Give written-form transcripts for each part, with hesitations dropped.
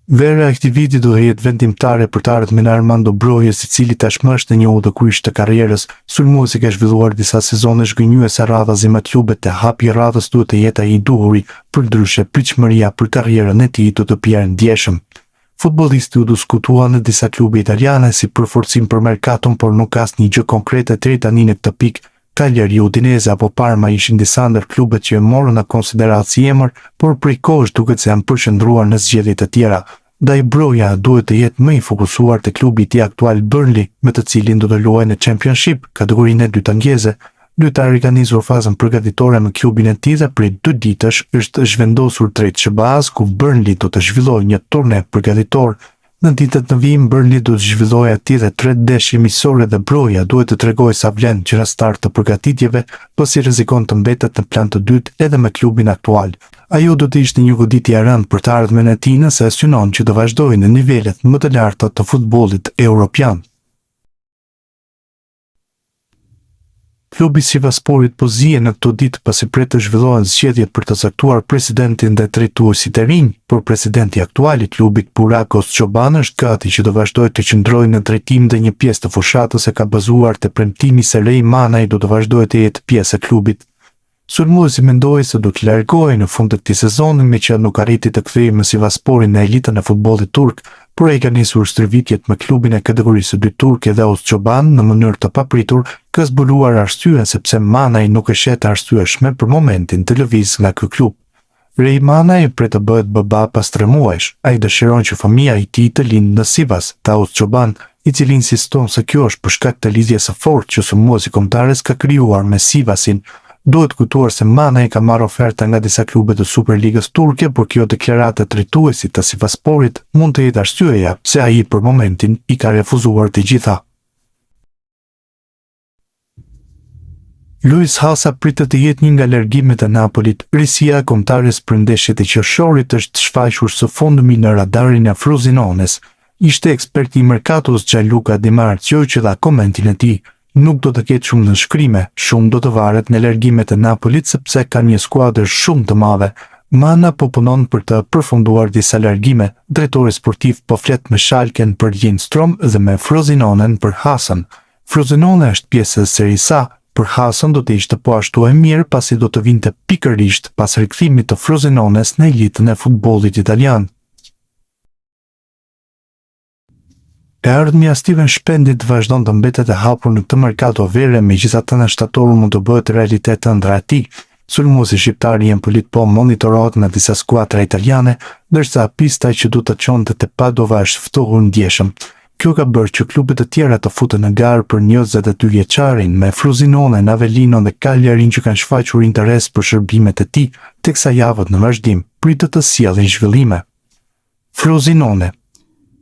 Vera e këtij viti do të jetë vendimtare për të ardhmen e Armando Brojës, i cili tashmë është në një udhëkryq të karrierës. Sulmuesi ka zhvilluar disa sezone zhgënjyese radhazi me klubet dhe hapi i radhës duhet të jetë ai i duhuri, përndryshe pritshmëria për karrierën e tij do të bjerë ndjeshëm. Futbollisti u diskutua në disa klube italiane si përforcim për merkaton, por nuk ka asnjë gjë konkrete deri tani në këtë pikë. Cagliari, Udinese apo Parma ishin disa ndër klubet që e morën në konsideratë si emër, por prej kohësh duket se janë përqendruar në zgjedhje të tjera. Ndaj Broja duhet të jetë më i fokusuar te klubi i tij aktual Burnley, me të cilin do të luajë në Championship, kategorinë e dytë angleze. Lojtari ka nisur fazën përgatitore me klubin e tij dhe prej dy ditësh është zhvendosur drejt SHBA-së ku Burnley do të zhvillojë një turne përgatitor. Në ditët në vijim, Burnley do të zhvillojë atje dhe tre ndeshje miqësore dhe Broja duhet të tregojë sa vlen që në start të përgatitjeve, pasi rrezikon të mbetet në plan të dytë edhe me klubin aktual. Ajo do të ishte një goditje e rëndë për të ardhmen e tij nëse synon që të vazhdojë në nivelet më të larta të futbollit europian. Klubi i Sivasporit po zien në këto ditë pasi pret të zhvillohen zgjedhjet për të caktuar presidentin dhe drejtuesit e rinj, por presidenti aktual i klubit Burak Ozçoban është gati që të vazhdojë të qëndrojë në drejtim dhe një pjesë të fushatës e ka bazuar te premtimi se Rei Manaj do të vazhdojë të jetë pjesë e klubit. Sulmuesi mendohej se do të largohej në fund të këtij sezoni meqë nuk arriti të kthehej me Sivasporin në elitën e futbollit turk, por ai ka nisur stërvitjet me klubin e kategorisë së dytë turke dhe Ozçoban në mënyrë të papritur ka zbuluar arsyen se pse Manaj nuk e sheh të arsyeshme për momentin të lëvizë nga ky klub. Rei Manaj pret të bëhet baba pas tre muajsh. Ai dëshiron që fëmija i tij të lindë në Sivas, tha Ozçoban, i cili insiston se kjo është për shkak të lidhjes së fortë që sulmuesi i kombëtares ka krijuar me Sivasin. Duhet kujtuar se Manaj ka marrë oferta nga disa klube të Superligës turke, por kjo deklaratë e drejtuesit të Sivasporit mund të jetë arsyeja pse ai për momentin i ka refuzuar të gjitha. Luis Hasa pritet të jetë një nga largimet e Napolit. Risia e kombëtares për ndeshjet e qershorit është shfaqur së fundmi në radarin e Frozinones. Ishte eksperti i merkatos Gianluca Di Marzio që dha komentin e tij. Nuk do të ketë shumë nënshkrime, shumë do të varet nga largimet e Napolit sepse ka një skuadër shumë të madhe. Manna po punon për të përfunduar disa largime, drejtori sportiv po flet me Schalken për Lindstrom dhe me Frozinonen për Hasën. Frozinone është pjesë e Serisë A, për Hasën do të ishte po ashtu e mirë pasi do të vinte pikërisht pas rikthimit të Frozinones në elitën e futbollit italian. E ardhmja e Stiven Shpendit vazhdon të mbetet e hapur në këtë merkato vere, megjithatë në shtator mund të bëhet realitet ëndrra e tij. Sulmuesi shqiptar i Empolit po monitorohet nga disa skuadra italiane, ndërsa pista që do të çonte te Padova është ftohur ndjeshëm. Kjo ka bërë që klube të tjera të futen në garë për 22 vjeçarin, me Frozinonen, Avelinon dhe Cagliarin që kanë shfaqur interes për shërbimet e tij, teksa javët në vazhdim pritet të sjellin zhvillime. Frozinone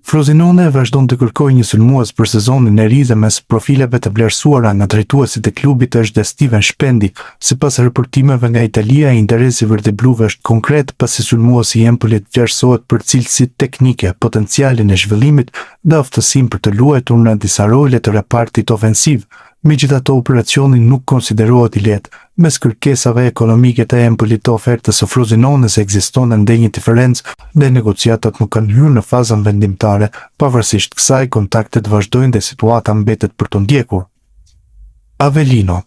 Frozinone vazhdon të kërkojë një sulmues për sezonin e ri dhe mes profileve të vlerësuara nga drejtuesit e klubit është dhe Stiven Shpendi. Sipas raportimeve nga Italia, interesi i verdhebluve është konkret, pasi sulmuesi i Empolit vlerësohet për cilësitë teknike, potencialin e zhvillimit dhe aftësinë për të luajtur në disa role të repartit ofensiv. Megjithatë, operacioni nuk konsiderohet i lehtë. Mes kërkesave ekonomike të Empolit të ofertës së Frozinones ekziston ende një diferencë dhe negociatat nuk kanë hyrë në fazën vendimtare. Pavarësisht kësaj, kontaktet vazhdojnë dhe situata mbetet për t'u ndjekur. Avellino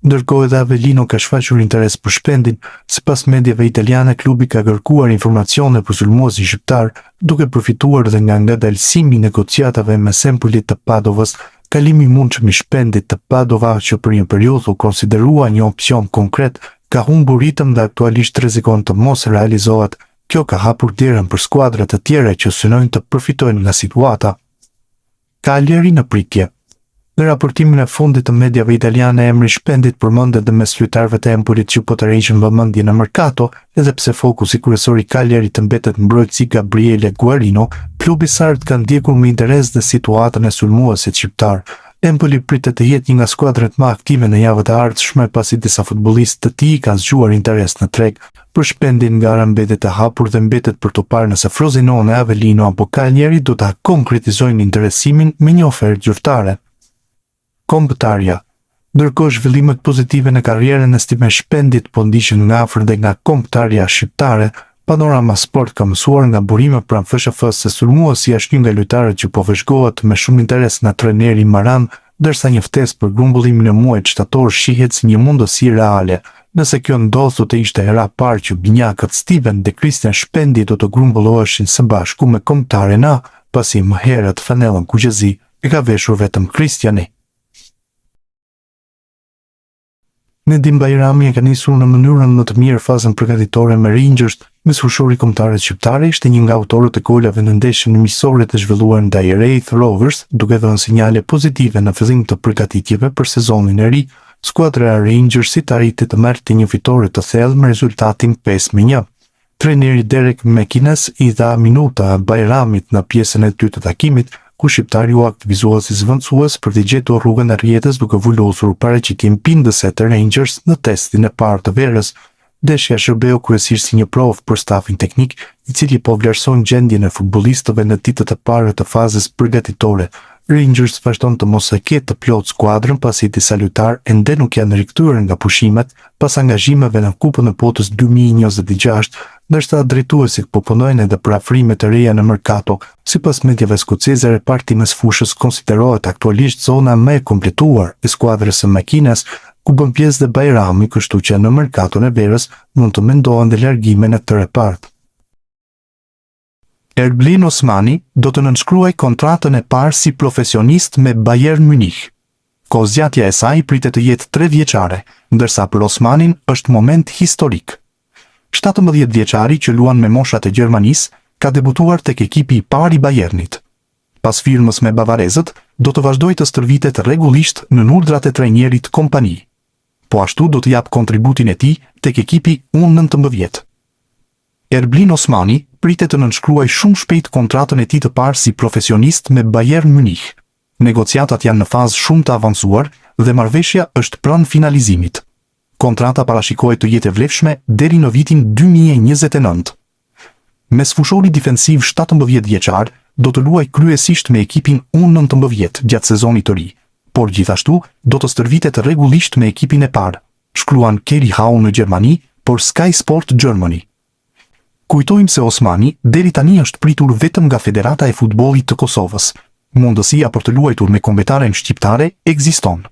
Ndërkohë edhe Avellino ka shfaqur interes për Shpendin. Sipas mediave italiane, klubi ka kërkuar informacione për sulmuesin shqiptar, duke përfituar dhe nga ngadalësimi i negociatave mes Empolit të Padovës. Kalimi i mundshëm i Shpendit te Padova, që për një periudhë u konsiderua një opsion konkret, ka humbur ritëm dhe aktualisht rrezikon të mos realizohet. Kjo ka hapur derën për skuadra të tjera që synojnë të përfitojnë nga situata. Cagliari në pritje. Në raportimin e fundit të mediave italiane, emri i Shpendit përmendet dhe mes lojtarëve të Empolit që po tërheqin vëmendje në merkato, edhe pse fokusi kryesor i Cagliarit mbetet mbrojtësi Gabriele Guarino, klubi sard ka ndjekur me interes dhe situatën e sulmuesit shqiptar. Empoli pritet të jetë një nga skuadrat më aktive në javët e ardhshme pasi disa futbollistë të tij kanë zgjuar interes në treg. Për Shpendin gara mbetet e hapur dhe mbetet për t'u parë nëse Frozinone, Avellino apo Cagliari do ta konkretizojnë interesimin me një ofertë zyrtare. Kombëtarja Ndërkohë zhvillimet pozitive në karrierën e Stiven Shpendit po ndiqen nga afër dhe nga kombëtarja shqiptare. Panorama Sport ka mësuar nga burime pranë FSHF-së se sulmuesi është një nga lojtarët që po vëzhgohet me shumë interes nga trajneri Maran, ndërsa një ftesë për grumbullimin e muajit shtator shihet si një mundësi reale. Nëse kjo ndodh do të ishte hera e parë që binjakët Stiven dhe Kristian Shpendi do të grumbulloheshin së bashku me Kombëtaren A, pasi më herët fanellën kuqezi e ka veshur vetëm Kristiani. Nedim Bajrami e ka nisur në mënyrën më të mirë fazën përgatitore me Rangers. Mesfushori i kombëtares shqiptare ishte një nga autorët e golave në ndeshjen miqësore të zhvilluar ndaj Raith Rovers, duke dhënë sinjale pozitive në fillim të përgatitjeve për sezonin e ri. Skuadra e Rangersit arriti të merrte një fitore të thellë me rezultatin 5-1. Trajneri Derek McInnes i dha minuta Bajramit në pjesën e dytë të takimit, ku shqiptari u aktivizua si zëvendësues për të gjetur rrugën e rrjetës duke vulosur paraqitjen bindëse të Rangers në testin e parë të verës. Ndeshja shërbeu kryesisht si një provë për stafin teknik, i cili po vlerëson gjendjen e futbollistëve në ditët e para të fazës përgatitore. Rangers vazhdon të mos e ketë të plotë skuadrën pasi disa lojtarë ende nuk janë rikthyer nga pushimet pas angazhimeve në Kupën e Botës 2026, ndërsa drejtuesit po punojnë edhe për afrime të reja në merkato. Sipas mediave skoceze, reparti i mesfushës konsiderohet aktualisht zona më e kompletuar e skuadrës së McInnes, ku bën pjesë dhe Bajrami, kështu që në merkaton e verës mund të mendohen dhe largime në këtë repart. Erblin Osmani do të nënshkruajë kontratën e parë si profesionist me Bayern Munich. Kohëzgjatja e saj pritet të jetë trevjeçare, ndërsa për Osmanin është moment historik. 17 vjeçari që luan me moshat e Gjermanisë ka debutuar tek ekipi i parë i Bayernit. Pas firmës me bavarezët, do të vazhdojë të stërvitet rregullisht nën urdhrat e trajnerit Kompany. Po ashtu do të japë kontributin e tij tek ekipi U19. Erblin Osmani pritet të nënshkruajë shumë shpejt kontratën e tij të parë si profesionist me Bayern Munich. Negociatat janë në fazë shumë të avancuar dhe marrëveshja është pranë finalizimit. Kontrata parashikohet të jetë e vlefshme deri në vitin 2029. Mesfushori difensiv 17 vjeçar do të luajë kryesisht me ekipin U19 gjatë sezonit të ri, por gjithashtu do të stërvitet rregullisht me ekipin e parë, shkruan Kerry Hau në Gjermani për Sky Sport Germany. Kujtojmë se Osmani deri tani është pritur vetëm nga Federata e Futbollit të Kosovës. Mundësia për të luajtur me kombëtaren shqiptare ekziston.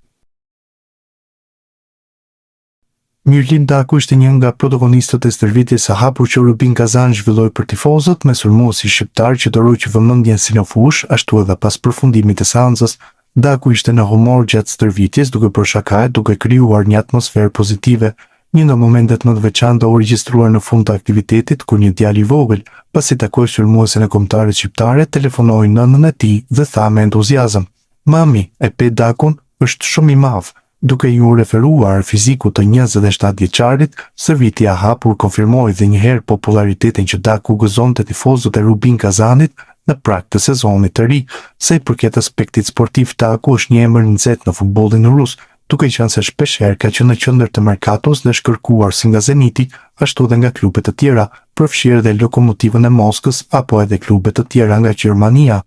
Mirlind Daku ishte një nga protagonistët e stërvitjes së hapur që Rubin Kazan zhvilloi për tifozët me sulmuesin shqiptar që tërhoqi vëmendjen si në fushë ashtu edhe pas përfundimit të seancës. Daku ishte në humor gjatë stërvitjes duke bërë shaka e duke krijuar një atmosferë pozitive. Një nga momentet më të veçanta u regjistrua në fund të aktivitetit kur një djalë i vogël, pasi takoi sulmuesin e kombëtares shqiptare, telefonoi nënën e tij dhe tha me entuziazëm, Mami, e pe Dakun? Është shumë i madh. Duke iu referuar fizikut të 27 vjeçarit, stërvitja e hapur konfirmoi dhe një herë popullaritetin që Daku gëzon te tifozët e Rubin Kazanit në prag të sezonit të ri. Sa i përket aspektit sportiv, Daku është një emër i nxehtë në futbollin rus, duke qenë se shpeshherë ka qenë në qendër të merkatos dhe është kërkuar si nga Zeniti, ashtu dhe nga klube të tjera, përfshirë dhe Lokomotivën e Moskës apo edhe klube të tjera nga Gjermania.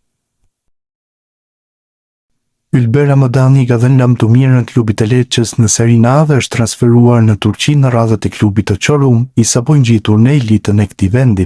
Ylber Ramadani i ka dhënë lamtumirën klubit të Lecces në Serinë A dhe është transferuar në Turqi në radhët e klubit të Çorum, i sapo ngjitur në elitën e këtij vendi.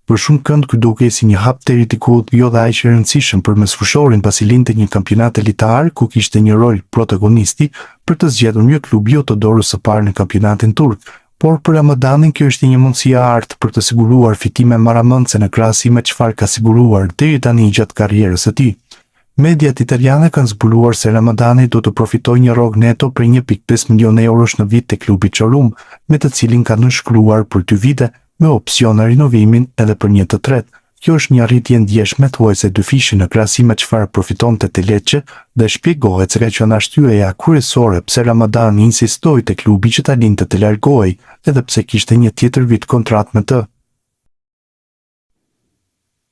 Për shumë kënd ky dukej si një hap deri diku jo dhe aq i rëndësishëm për mesfushorin pasi linte një kampionat elitar ku kishte një rol protagonisti për të zgjedhur një klub jo të dorës së parë në kampionatin turk, por për Ramadanin kjo ishte një mundësi e artë për të siguruar fitime marramendëse në krahasim me çfarë ka siguruar deri tani gjatë karrierës së tij. Mediat italiane kanë zbuluar se Ramadani do të përfitojë një rrogë neto prej 1.5 milionë eurosh në vit te klubi Çorum, me të cilin ka nënshkruar për dy vite, me opsion rinovimin edhe për një të tretë. Kjo është një rritje e ndjeshme thuajse dyfishi në krahasim me çfarë përfitonte te Lecce dhe shpjegohet se ka qenë arsyeja kryesore pse Ramadani insistoi te klubi që ta linte të largohej, edhe pse kishte një tjetër vit kontratë me të.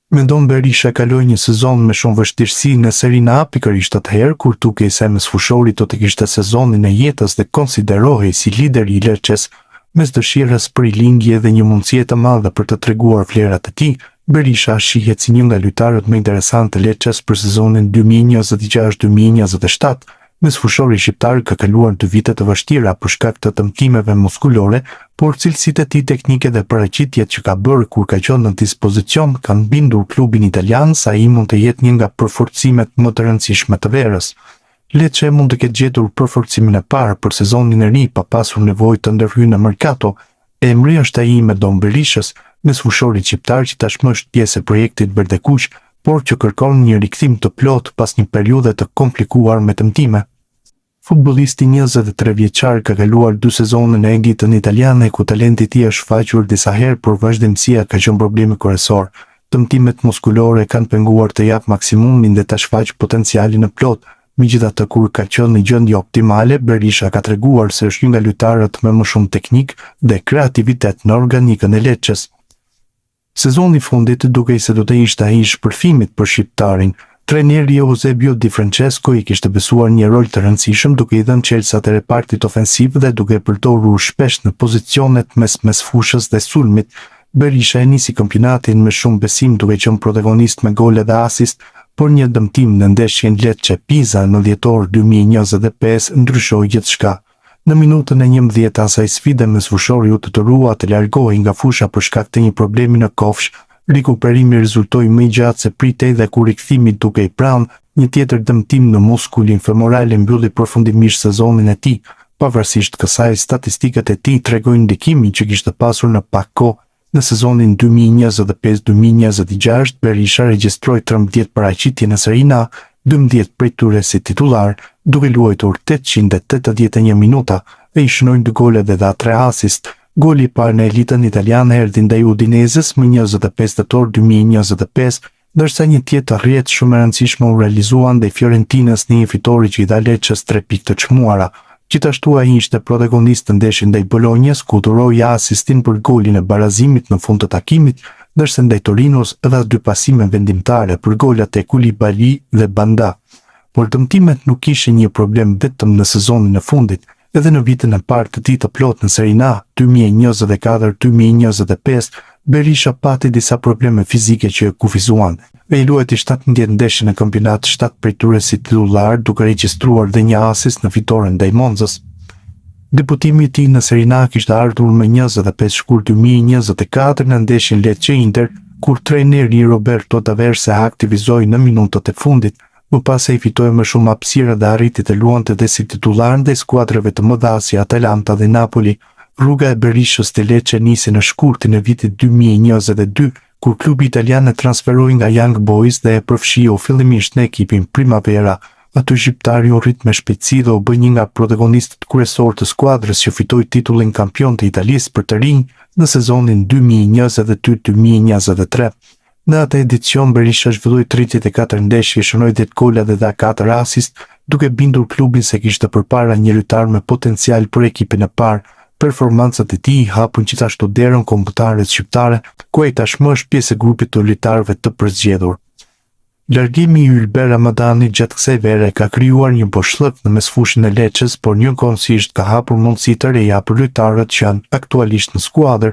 Mendon Berisha kaloi një sezon me shumë vështirësi në Serinë A pikërisht atëherë kur dukej se mesfushori do të kishte sezonin e jetës dhe konsiderohej si lideri i Lecces. Mes dëshirës për rilindje dhe një mundësie të madhe për të treguar vlerat e tij, Berisha shihet si një nga lojtarët më interesantë të Lecces për sezonin 2026-2027. Mesfushori shqiptar ka kaluar dy vite të vështira për shkak të dëmtimeve muskulore, por cilësitë e tij teknike dhe paraqitjet që ka bërë kur ka qenë në dispozicion kanë bindur klubin italian se ai mund të jetë një nga përforcimet më të rëndësishme të verës. Lecce mund të ketë gjetur përforcimin e parë për sezonin e ri pa pasur nevojë të ndërhyjë në merkato. Emri është ai i Medon Berishës, mesfushorit shqiptar që tashmë është pjesë e projektit verdhekuq, por që kërkon një rikthim të plotë pas një periudhe të komplikuar me dëmtime. Futbollisti 23 vjeçar ka kaluar dy sezone në elitën italiane ku talenti i tij është shfaqur disa herë por vazhdimësia ka qenë problemi kryesor. Dëmtimet muskulore e kanë penguar të japë maksimumin dhe ta shfaqë potencialin e plotë. Megjithatë kur ka qenë në gjendje optimale, Berisha ka treguar se është një nga lojtarët me më shumë teknikë dhe kreativitet në organikën e Lecces. Sezoni i fundit dukej se do të ishte ai i shpërthimit për shqiptarin. Trajneri Eusebio Di Francesco i kishte besuar një rol të rëndësishëm duke i dhënë çelësat e repartit ofensiv dhe duke e përdorur shpesh në pozicionet mes mesfushës dhe sulmit. Berisha e nisi kampionatin me shumë besim duke qenë protagonist me gole dhe asist, por një dëmtim në ndeshjen Lecce-Pisa në dhjetor 2025 ndryshoi gjithçka. Në minutën e 11 të asaj sfide mesfushori u detyrua të largohej nga fusha për shkak të një problemi në kofshë. Rikuperimi rezultoi më i gjatë se pritej dhe kur rikthimi dukej pranë, një tjetër dëmtim në muskulin femoral e mbylli përfundimisht sezonin e tij. Pavarësisht kësaj, statistikat e tij tregojnë ndikimin që kishte pasur në pak kohë. Në sezonin 2025-2026, Berisha regjistroi 13 paraqitje në Serinë A, 12 prej tyre si titullar, duke luajtur 881 minuta, ai shënoi dy gola dhe dha tre asist. Goli i parë në elitën italiane erdhi ndaj Udinezes më 25 tetor 2025, ndërsa një tjetër rrjetë shumë e rëndësishme u realizua ndaj Fiorentinës në një fitore që i dha Lecces tre pikë të çmuara. Gjithashtu ai ishte protagonist në ndeshjen ndaj Bolonjës, ku dhuroi asistin për golin e barazimit në fund të takimit, ndërsa ndaj Torinos dha dy pasime vendimtare për golat e Koulibaly dhe Banda. Por dëmtimet nuk ishin një problem vetëm në sezonin e fundit, edhe në vitin e parë të tij të plotë në Serinë A, 2024-2025, Berisha pati disa probleme fizike që e kufizuan. Ai luajti 17 ndeshje në kampionat, 7 prej tyre si titullar, duke regjistruar dhe një asist në fitoren ndaj Monzës. Debutimi i tij në Serinë A kishte ardhur më 25 shkurt 2024 në ndeshjen Lecce-Inter, kur trajneri Roberto D'Aversa e aktivizoi në minutat e fundit. Më pas ai fitoi më shumë hapësira dhe arriti të luante dhe si titullar ndaj skuadrave të mëdha si Atalanta dhe Napoli. Rruga e Berishës te Lecce nisi në shkurtin e vitit 2022, kur klubi italian e transferoi nga Young Boys dhe e përfshiu fillimisht në ekipin Primavera. Aty shqiptari u rrit me shpejtësi dhe u bë një nga protagonistët kryesorë të skuadrës që fitoi titullin kampion të Italisë për të rinj në sezonin 2022-2023. Në atë edicion Berisha zhvilloi 34 ndeshje, shënoi 10 gola dhe dha 4 asist, duke bindur klubin se kishte përpara një lojtar me potencial për ekipin e parë. Performancat e tij i hapën gjithashtu derën kombëtares shqiptare, ku ai tashmë është pjesë e grupit të lojtarëve të përzgjedhur. Largimi i Ylber Ramadanit gjatë kësaj vere ka krijuar një boshllëk në mesfushën e Lecces, por njëkohësisht ka hapur mundësi të reja për lojtarët që janë aktualisht në skuadër.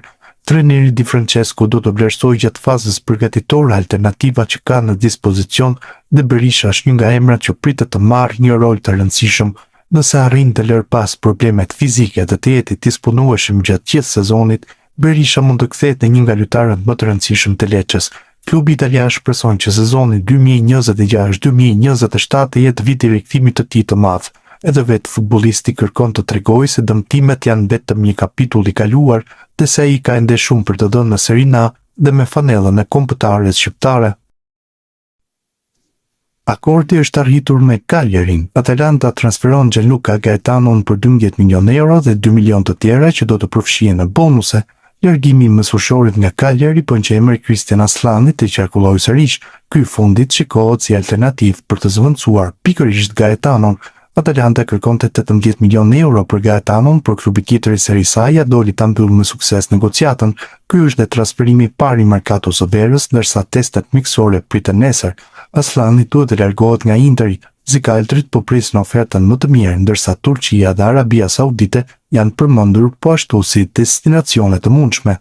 Trajneri Di Francesco do të vlerësojë gjatë fazës përgatitore alternativat që ka në dispozicion dhe Berisha është një nga emrat që pritet të marrë një rol të rëndësishëm. Nëse arrin të lërë pas problemet fizike dhe të jetë i disponueshëm gjatë gjithë sezonit, Berisha mund të kthehet në një nga lojtarët më të rëndësishëm të Lecces. Klubi italian shpreson që sezoni 2026-2027 të jetë viti i rikthimit të tij të madh. Edhe vetë futbollisti kërkon të tregojë se dëmtimet janë vetëm një kapitull i kaluar dhe se ai ka ende shumë për të dhënë në Serinë A dhe me fanellën e kombëtares shqiptare. Akordi është arritur me Cagliarin. Atalanta transferon Gianluca Gaetanon për 12 milionë euro dhe 2 milionë të tjera që do të përfshihen në bonuse. Largimi i mesfushorit nga Cagliari bën që emri Kristjan Asllani të qarkullojë sërish. Ky i fundit shikohet si alternativë për të zëvendësuar pikërisht Gaetanon. Atalanta kërkonte 18 milionë euro për Gaetanon, por klubi tjetër i Serisë A ia doli ta mbyllë me sukses negociatën. Ky është dhe transferimi i parë i merkatos së verës, ndërsa testet mjekësore priten nesër. Asllani duhet të largohet nga Interi. Zikaltrit po presin ofertën më të mirë, ndërsa Turqia dhe Arabia Saudite janë përmendur po ashtu si destinacione të mundshme.